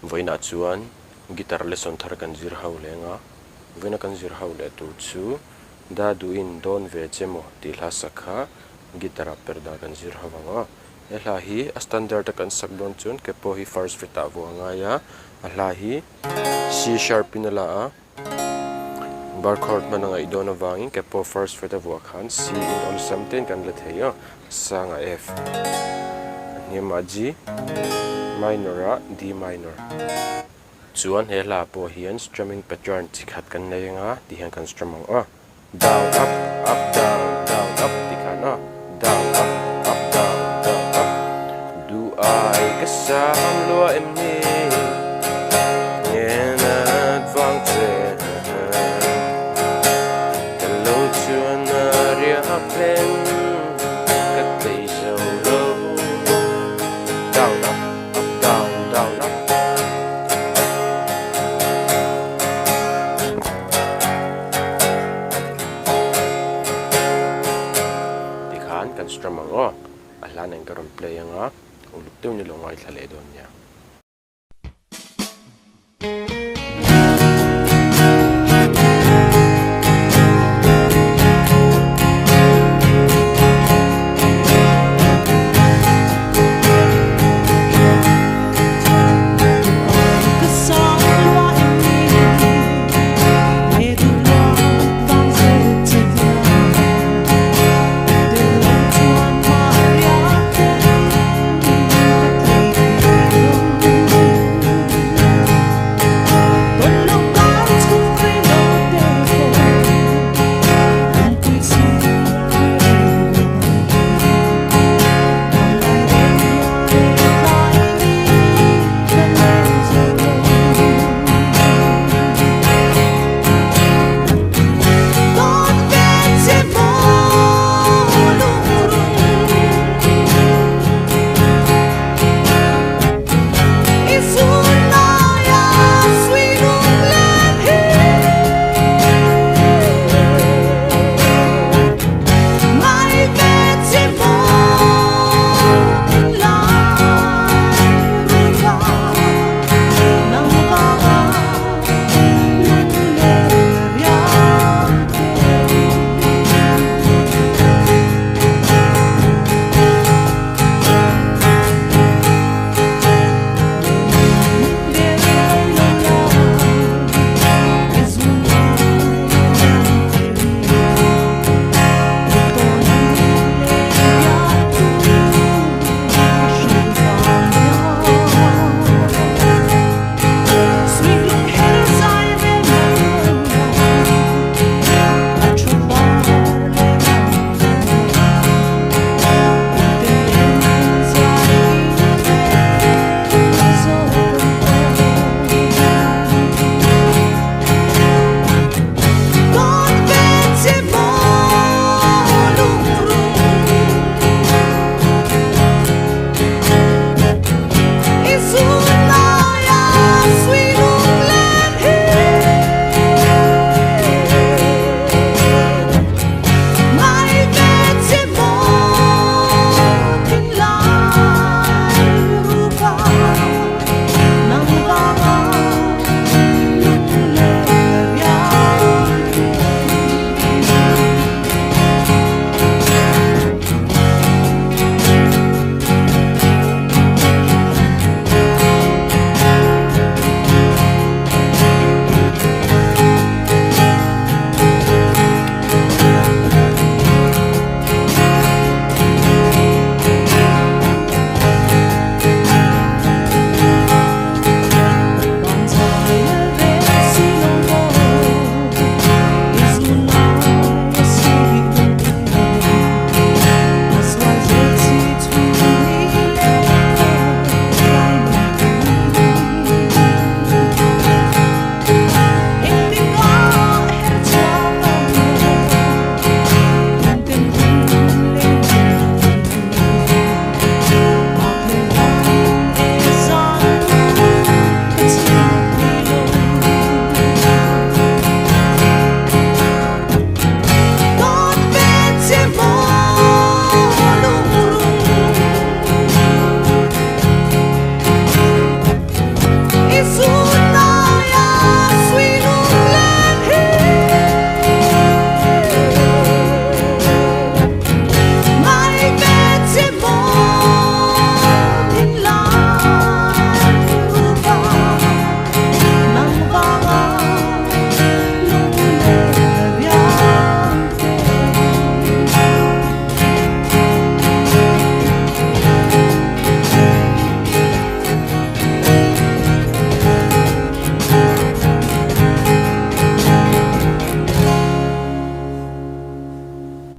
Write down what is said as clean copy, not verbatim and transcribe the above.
Vawiinah chuan guitar lesson thar kan zir ho leng a, vawiina kan zir ho leh tur chu Da duhin dawn ve che maw tih hla sak kha guitar ah per dan kan zir ho ang aw. He hla hi a standard a kan sak dawn chuan ke pawh hi first fret ah vuah a ngai a, a hla hi C sharp in a la a, bar chord hman a ngaih dawn avangin ke pawh first fret a vuah khan C in awlsam te in kan la thei a, a sangah F, a hniamah G minor ah D minor. Chuan he hla pawh hian strumming pattern chi khat kan nei anga ti hian kan strum ang aw. Down up up down down up ti khan aw. Down up up down down up. Duh ai ka sam lua em ni nge nat vang che ka lo chuan a riak hlen ka tlei zo lo. Down up up down down up. Tikhan kan strum ang aw, a hlan eng ka rawn play anga uluk deuhin i lo ngaithla leh dawn nia.